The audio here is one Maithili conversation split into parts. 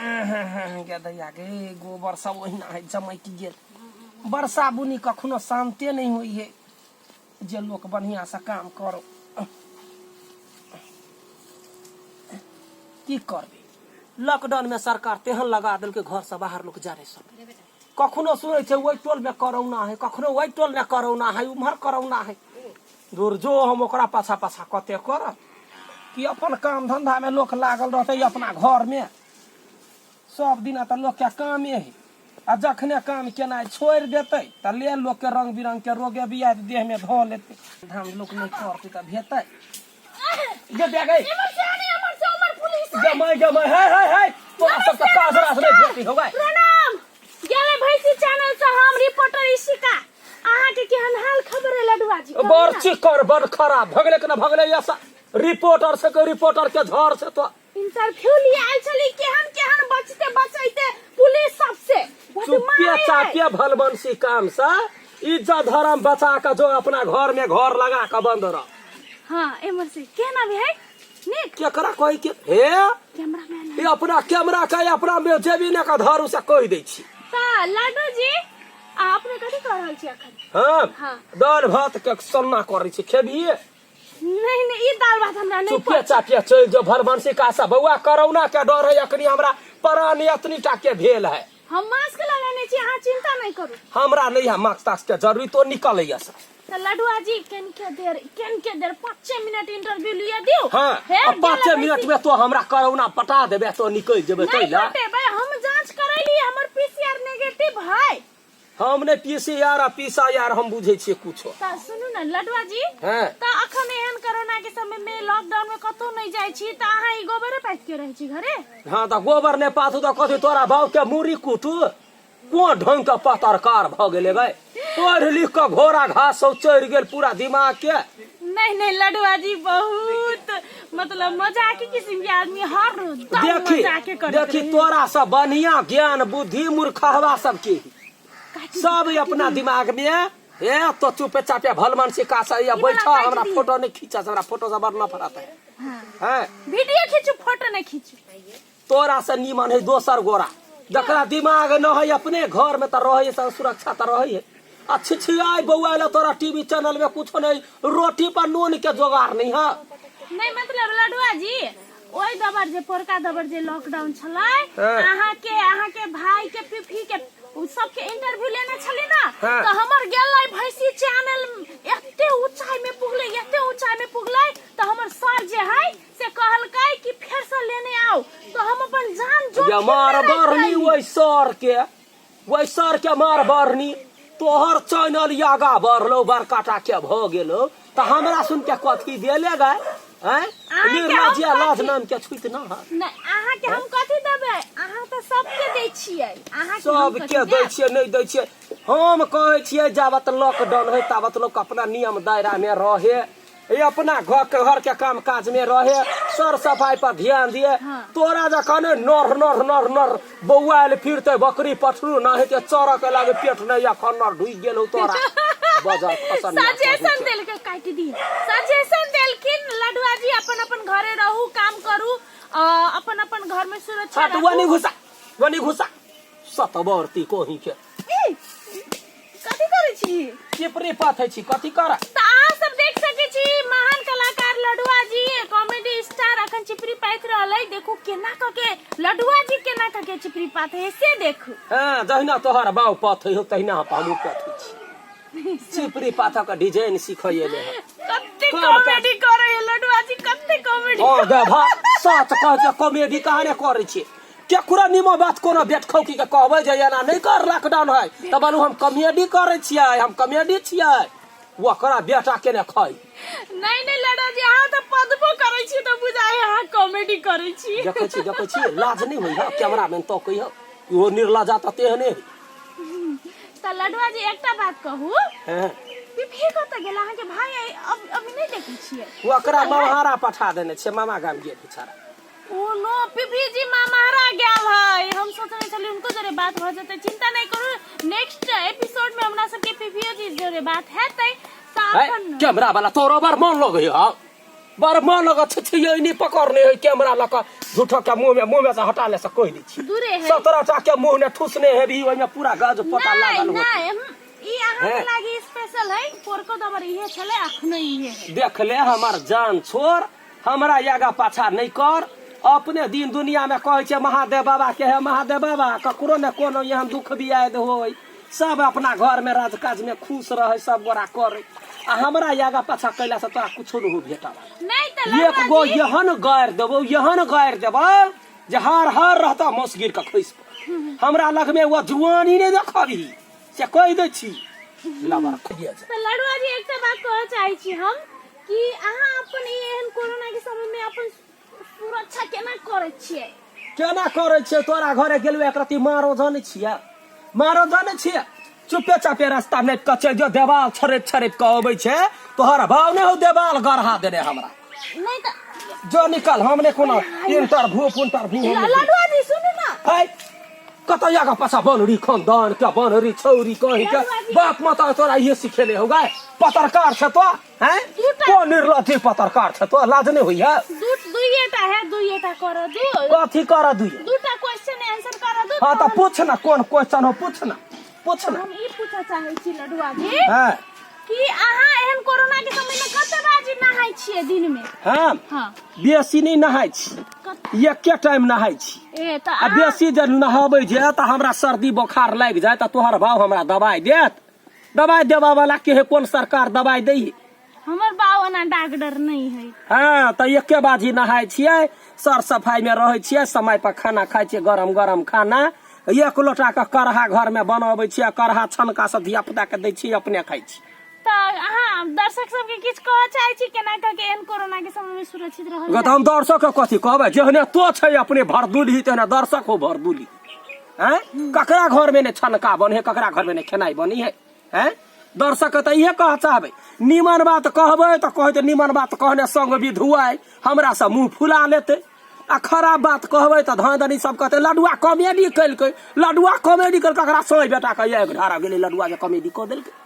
गे दैया गे, गोबर सब ओहिना है जमकि गेल। वर्षा बुनी कखनो शान्ते नहि होइ है जे लोक बढ़िया से काम करो। की करबे, लॉकडाउन में सरकार तेहन लगा देलकै, घर से बाहर लोक जा नहीं सके। कखनो सुनै छै ओहि टोल में कोरोना है, कखनो ओहि टोल में कोरोना है, उम्हर कोरोना है। दूर जो, हम ओकरा पाछा पाछा कते करब कि अपन काम धंधा में लोक लागल रहतै अपना घर में। सब दिना तऽ लोक के कामे है, आ जखने काम केनाइ छोड़ि देतै तऽ ले लोक के रंग बिरंग के रोगे बियाह देह में धऽ लेतै। धाम लोक नहि करतै तऽ भेतै। गे बे गई। एमर से आने, एमर से उमर पुलिस। गमाय गमाय, हे हे हे, तोरा सब के काज रास नहि भेटी हो गए। प्रणाम, गेले भैंसी चैनल से हम रिपोर्टर इशिका। अहाँ के केहन हाल खबर है लडुआ जी? कहू बड़ ना। चिकर, बड़ खराब। भगले के ना भगले, ऐसा रिपोर्टर से के रिपोर्टर के झड़ से तो इंटरव्यू लिए आयल छली, केहन केहन बचते बचैते पुलिस सबसे चुप्पे बदमाश है। चापे भलमनसी काम से इज्जत धर्म बचा के जो अपना घर में घर लगा के बंद रह। हाँ, एमर से केना भी है निक। केकरा कहि के हे? कैमरा मैन ये अपना कैमरा के अपना में जेबी ने के धर से कहि दै छी। ता लाडू जी, आ अपने कथी कर रहल छी अखन? हम हाँ। दाल भात के सन्ना करै छी, खेबिहे? नहीं नहीं, ई दाल भात हमरा नहीं। चुपे चापे चलि जो भरवंशी का सा बौआ, कोरोना के डर है अखनी हमरा प्राण एतनी टा के भेल है। हम मास्क लगेने छी, अहाँ चिंता नहीं करू। हमरा नहीं है मास्क तास्क के जरूरी, तो निकलैया सर। त लडुआ जी, केन के देर, केन के देर, 5 मिनट इंटरव्यू लिए दियो। हाँ। हे, आ 5 गेलै मिनट भैंसी। में तो हमरा कोरोना पटा देबे तो निकलि जेबे। नहीं तै ला पटेबै, हम जांच करैली, हमर पीसीआर नेगेटिव है। हम ने पीसीआर आ पीसा यार हम बुझै छियै कुछो। त सुनू ने लडुआ जी। हाँ। त अखन एहन कोरोना के समय में लॉकडाउन में कतौ नहीं जाइ छी, त अहाँ ई गोबरे पाथि के रहै छी घरे? हाँ, त गोबर नहि पाथू त कथी तोरा बाप के मूड़ी कुटू? कोन ढंग के पत्रकार भऽ गेलै गै, पढ़ि लिख कऽ घोड़ा घास सब चढ़ि गेल पूरा दिमाग के। नहीं नहीं लडुआ जी, बहुत मतलब मजाकी किस्म के आदमी, हर दम देखी मजाके करैत देखी रहे। तोरा सब बढ़िया ज्ञान बुद्धि मूर्खहवा सबके काटि सब अपना दिमाग में ए तो चुपे चापे भल मनसी का सही ई वाला बैठा। काटि हमरा दिहे। फोटो नहीं खींचा, हमरा फोटो से बड़ नफरत है। हाँ। हैं। वीडियो खींचू, फोटो नहीं खींचू। तोरा से नीमन है दोसर गोरा, जकरा दिमाग न है, अपने घर में तो रहे से सुरक्षा तो रहे है। आ छिछियाई बौआ ला तोरा टीवी चैनल में कुछ नहीं, रोटी पर नून के जोगाड़ नहीं है। नहीं, मतलब लडुआ जी, ओहि दबर जे पोरका दबर जे लॉकडाउन छलै, हाँ। अहाँ के भाई के, पिफी के, उ सबके इंटरव्यू लेने छली ना। हाँ। तो हमर गेलै भैंसी चैनल एते ऊंचाई में पुगलै, एते ऊंचाई में पुगलै, तो हमर सर जे है से कहलकै कि फेर से लेने आओ, तो हम अपन जान जोखिम में मार राखि बढ़नी लेली। ओहि सर के, ओहि सर के मार बढ़नी। तोहर चैनल आगा बढ़लो, बड़का टा के भऽ गेलो, तऽ हमरा सुन के कथी देले गए हैं? अहाँके हम निर्लज या लाज कथी- नाम के छुइत ना है। नहि, अहाँके हम कथी देबै? अहाँ तऽ सबके दै छियै, अहाँके हम सबके कथी दै देब? छियै, नहि दै छियै। हम कहै छियै जाबत लॉकडाउन है ताबत लोक अपना नियम दायरा में रहे, ये अपना घर के, घर के काम काज में रहे, सर सफाई पर ध्यान दिए। हाँ। तोरा जखन नर नर नर नर बौआयल फिरते बकरी पठरू ना हेते, चरऽ के लागे पेट नहीं, अखन नर ढुकि गेल हो तोरा बजर खसन। सजेशन देलके, काटि दी। सजेशन देलखिन लडुआ जी, अपन अपन घरे रहू, काम करू, अपन अपन घर में सुरक्षा हट। राखू। वनी घुसा, वनी घुसा, सतवर्ती कोही के। ई, कथी करै छी? चिपरी पाथै छी, कथी कर? तऽ अहाँ सब देख सकै छी महान कलाकार लडुआ जी, कॉमेडी स्टार, अखन चिपरी पाथि रहल है। देखू केना कऽ के लडुआ जी केना कऽ के चिपरी पाथै है से देखू। हाँ, जहिना तोहर बाउ पाथै हो तहिना हमहूँ पाथै छी। चिपरी पाथक डिजाइन सीखै एले हँ। कते काम कॉमेडी करै है लडुआ जी, कते कॉमेडी। हँ गे भा, सच कह के कॉमेडी कहाँ ने करै छी? केकरो निमो बात कोनो बेट खौकी के कहबै जे एना नहि कर, लॉकडाउन है, तऽ बोलू हम कॉमेडी करै छियै, हम कॉमेडी छियै। ओकरा बेटा केने खाइ। नहीं नहीं लडुआ जी, अहाँ तऽ पदबो करै छी तऽ बुझाइ अहाँ कॉमेडी करै छी। देखै छी, देखै छी, लाज नहि होइ है? कैमरामैन तकै है, इहो निर्लजा तऽ तेहने है। तऽ लडुआ जी, एकटा बात कहू? हैं। पिपही कतऽ गेल अहाँके भाई? अब अभी नहि देखै छियै। ओकरा ममहारा पठा देने छियै, मामा गाम गेल बेचारा। ओ नो, पीपी जी मामारा गेल है। हम सोचने छली उनको जरे बात भ जेतै। चिंता नहीं करू, नेक्स्ट एपिसोड में हमरा सबके पीपीओ जी जरे बात हेतै। तऽ है अखन कैमरा वाला तोरो बार मन लगै हौ। बड़ मन लग छिछियनी पकड़ने है कैमरा लऽ कऽ झूठो के मुंह में मुंह में से हटा ले से कहि दै छी दूरे है 17 टा के मुंह ने ठूसने हेबी ओहिमे पूरा गज पता नहीं लागल होत नहीं ई अहाँ के हैं? लागी स्पेशल है पोरको दबर इहे छले अखनो इहे है देख ले हमर जान छोड़ हमरा आगा पाछा नहीं कर अपने दिन दुनिया में कहै छै महादेव बाबा के हे महादेव बाबा ककरो ने कोनो एहन दुख बियाद होय सब अपना घर में राज काज में खुश रहे सब गोरा करे आ हमरा आगा पाछा कैला से तोरा कुछो नहीं भेटल नहीं त एक लड़ुआ गो जी एहन गारि देबौ एहन गारि देबौ जे हर हर रहता मौस गिर के खसि पड़ हमरा लगमे वो जुआनी नहि देखबही से कहि दै छी लबर खोजिए जा। त लड़ुआ जी एकटा बात कहऽ चाहै छी हम कि अहाँ अपन ई एहन कोरोना के समय में अपन सुरक्षा केना करै छियै केना करै छियै तोरा घरे गेलु एक रति मारो जानै छियै मारो जानै छियै चुपे चापे रास्ता नापि कऽ चलि जो देवाल छरपि छरपि कऽ अबै छै तोहर भाव नहि हौ देवाल गढ़ा देने हमरा नहीं त जो निकल हम नहि कोनो इंटरव्यू पुंटरव्यू हम नहि लड़ुआ जी सुनू ना है कतऽ आगा पाछा बनरी खानदान के बनरी छौरी कहीं के बाप माता तोरा इहे सिखेले हो गाय पत्रकार छ तो हैं दूटा- कोन निर्लज्जी पत्रकार छ तो लाज नहीं होइया दू दुइएटा है दुइएटा कर दू कथी कर दुई दूटा क्वेश्चन आंसर कर दू हाँ तो पूछ ना कोन क्वेश्चन हो पूछ ना पूछ ना हम ई पूछऽ चाहै छी लडुआ जी हाँ कि अहाँ एहन कोरोना के समय में कते बाजी नहाय छियै दिन में हाँ हाँ बेसी नहीं नहाय छी कत एके टाइम नहाय छी ए तऽ आ अहाँ बेसी जे नहाबै जे तऽ हमरा सर्दी बोखार लागि जाय तऽ तोहर भाव हमरा दबाइ देत दबाइ देबऽ वाला के है कोन सरकार दबाइ दै है हमर बाप ओना डॉक्टर नहीं है हँ तऽ एके बाजी नहाय छियै सर सफाइमे रहै छियै समय पर खाना खाइ छियै गरम गरम खाना एक लोटाके करहा घरमे बनबै छियै करहा छनका सब धिया पुताके दै छियै अपने खाइ छियै तऽ अहाँ दर्शक सबके किछु कहऽ चाहै छी केना कऽ के एहन कोरोना के समय में सुरक्षित रहल ग तऽ हम दर्शक के कथी कहबै जेहने तो छै अपने भरदुली तेहने दर्शक हो भरदुली हैं ककरा घर में ने छनका बने है ककरा घर में ने खेनाइ बनी है हैं दर्शक के तऽ इहे कह चाहबै निमन बात कहबै तऽ कहै तऽ निमन बात कहने संग विधुआइ हमरा से मुँह फुला लेतै आ खराब बात कहबै तऽ धान दनी सब कहतै लडुआ कॉमेडी केलकै लडुआ कॉमेडी केलकै ककरा सोय बेटा के एक ढारा गेलै लडुआ जे कॉमेडी कऽ देलकै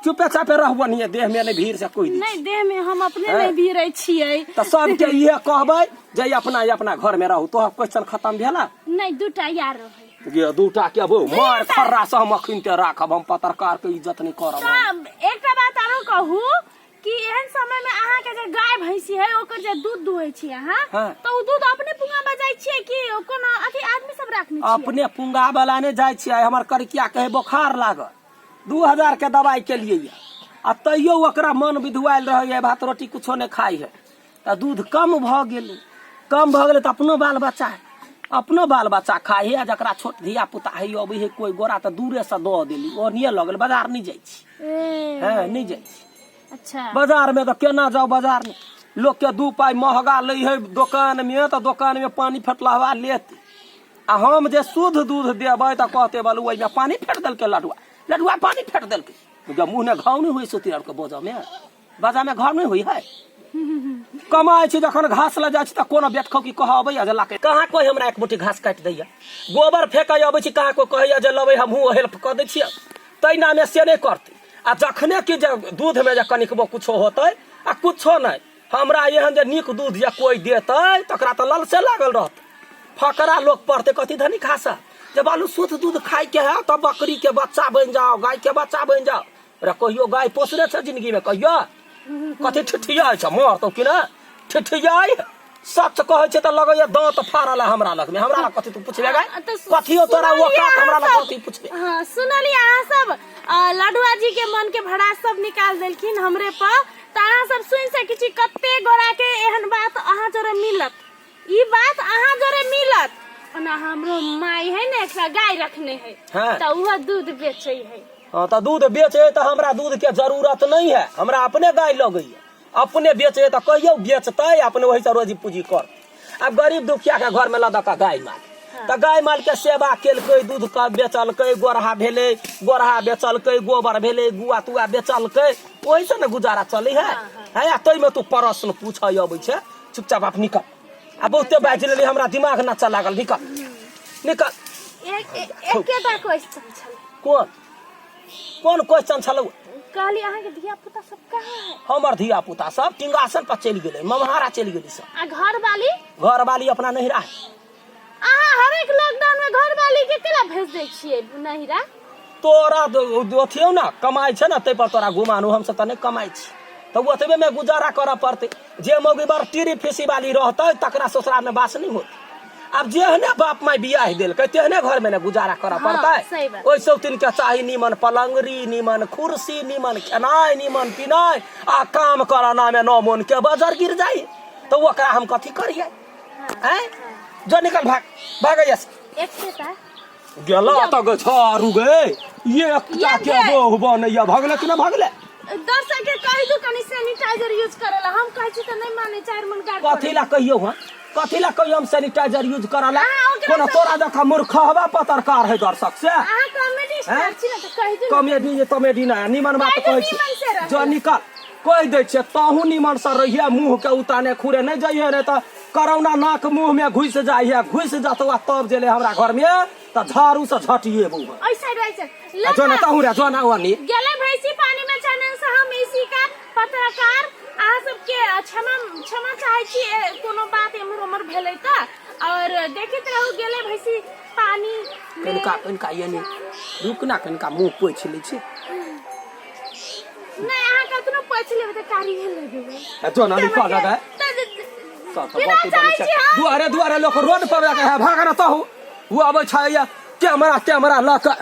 चुपे चापे रहबो नहीं देह में नहीं भीड़ से कोई नहीं नहीं देह में हम अपने नहीं भीड़े छियै तऽ सबके इहे कहबै जे अपना अपना घर में रहू तोहर क्वेश्चन खत्म भेला नहीं दूटा यार रहै गे दूटा के बो मार खर्रा से हम अखन ते राखब हम पत्रकार के इज्जत नहीं करब हम। तऽ एकटा बात आरो कहू कि एहन समय में अहाँ के जे गाय भैंसी है ओकर जे दूध दुहै छी अहाँ हाँ। तऽ ओ दूध अपने पुंगा में जाइ छियै कि कोनो अथी आदमी सब राखने छियै अपने पुंगा वाला नहि जाइ छियै हमर करिकिया कहे बोखार लागल 2000 के दवाई के लिए आ तैयो ओकरा मन विधुआयल रहैए भात रोटी कुछो नहि खाइ है तऽ दूध कम भऽ गेलै कम भऽ गेलै तऽ अपनो बाल बच्चा है अपनो बाल बच्चा खाइ है आ जकरा छोट धिया पुता है अबै है कोइ गोरा तऽ दूरेसँ दऽ देली ओनिये लऽ गेल बाजार नहि जाइ छी ए, हँ नहि जाइ छी अच्छा बाजारमे तऽ केना जाउ बाजारमे लोकके दू पाइ महगा लै है दोकानमे तऽ दोकानमे पानि फेटलहवा लेत आ हम जे शुद्ध दूध देबै तऽ कहते बलू ओहिमे पानि फेट देलकै लडुआ लडुआ पानि फेट देलकै जब मुँह ने घाव नहि होइ सोती आरके बजऽमे बजामे घाव नहि होइ है कमाइ छी जखन घास लऽ जाइ छी तऽ कोनो बेटखौकी कहऽ अबैया जे लाके कहाँ कोइ हमरा एक मुट्ठी घास काटि दैया गोबर फेकै अबै छी कहाँ कोइ कहैया जे लबै हमहूँ हेल्प कऽ दै छियै तहिनामे से नहि करतै आ जखने कि जे दूधमे जे कनिकबो कुछो होतै आ कुछो नहि हमरा एहन जे नीक दूध जे कोइ देतै तकरा तऽ ललसे लागल रहतै फकरा लोक पढ़तै कथी धनी खासा जे बालू शुद्ध दूध खाइके है तऽ बकरीके बच्चा बनि जाओ गायके बच्चा बनि जाओ रे कहियो गाय पोसने छै जिंदगीमे कहियो कथी ठिठियाइ छ मरतौ कि ने ठिठियाइ सच कहै छै तऽ लगैया दाँत फाड़ल है हमरा लगमे हमरा लग कथी तू पुछबे गाय तऽ कथियो तोरा सुनलियै औकात हमरा लग अहाँ कथी पुछबे हाँ सुनलियै अहाँ सब लडुआ जी के मन के भड़ास सब निकाल देलखिन हमरे पर तऽ अहाँ सब सुनि सकै छी कते गोरा के एहन बात अहाँ जोरे मिलत ई बात अहाँ जोरे मिलत ओना हमरो माय है ने एकटा गाय रखने है हाँ। तऽ उहो दूध बेचै है हाँ तऽ दूध बेचे तऽ हमरा दूध के जरूरत नहीं है हमरा अपने गाय लगैया अपने बेचे तऽ कहियो बेचतै अपने ओहिसँ रोजी पूँजी कर आब गरीब दुखिया के घर में लऽ दऽ कऽ गाय माल तऽ गाय माल के सेवा केलकै दूध के बेचलकै गोरहा भेलै गोरहा बेचलकै गोबर भेलै गुआ तुआ बेचलकै ओहिसँ ने गुजारा चलै है है आ ताहिमे तू प्रश्न पूछऽ अबै छै चुपचाप आप निकल आ बहुते बाजि लेली हमरा दिमाग नाचऽ लागल निकल निकल एकेटा क्वेश्चन छल कोन कोन क्वेश्चन छलौ कहली अहाँके धिया पुता सब कहाँ है? हमर धिया पुता सब टिंगासन पर चलि गेलै, ममहारा चलि गेली सब। आ घर वाली? घर वाली अपना नहिरा है। अहाँ हरेक लॉकडाउन में घर वाली के केला भेज दै छियै नहिरा? तोरा अथियो ने कमाइ छै ने, ताहि पर तोरा घुमानू। हमसब तऽ नहि कमाइ छी, तऽ ओतबे में गुजारा करऽ पड़तै। जे मौगी बड़ टीरी फीसी वाली रहतै, तकरा ससुराल में बास नहि होतै। आब जेहने बाप माय बियाह देलकै, तेहने घर में ने गुजारा करऽ पड़तै। सही बात। ओहि सौतिन के चाही नीमन पलंगरी, नीमन कुर्सी, नीमन खेनाइ, नीमन पिनाइ, आ काम करना में नौ मोन के बजर गिर जाई, तऽ ओकरा हम कथी करियै? आँय, जो निकल, भाग भाग एहिया। एक गेला तऽ गे झारू गे, एकटा के बहु बनैया। भगले कि ना भगले? दर्शक के कहि दू कनि सैनिटाइजर यूज करेला। हम कहै छी तऽ नहि मानै, चारि मन गाड़। कथी ला कहियौ? हँ, कथी ला कहियौ हम सैनिटाइजर यूज करला? अहाँ ओकरा कोनो तोरा जकाँ मूर्ख हवा पत्रकार है दर्शक से? अहाँ कॉमेडी स्टार छी ने, तऽ कहि दू ने। कॉमेडी तमेडी ना, निमन बात कहि दू। कहै छी। निमन से रहै। जो निकल, कहि दै छियै, तहूँ निमन से रहिए, मुँह के उताने खुरे नहि जइहे, नहि तऽ करौना नाक मुँह में घुसि जाइ है। घुसि जतौ आ तब जेले हमरा घर में तऽ झाड़ू से झटिएबौ हम। ऐ साइड, ऐ साइड। आ जो ने तहूँ रे, जो ना ओनी। गेले भैंसी पानी में चैनल से हम इसी का पत्रकार अहाँ सबके क्षमा क्षमा चाहै छी, कोनो बात एम्हर ओम्हर भेलै तऽ। और देखैत रहू गेले भैंसी पानी में। कनिका कनिका यानी रुक ना, कनिका मुँह पोछि लै छी। नहि, अहाँ कतनो पोछि लेबै तऽ कारी भेल लगेबै। आ जो ना निकल लगे। सब बिना बात चाहै छी हम। दुआरे दुआरे लोक रोड पर है, भाग ना तहु। ओ अबै छै या कैमरा तैमरा लऽ कऽ।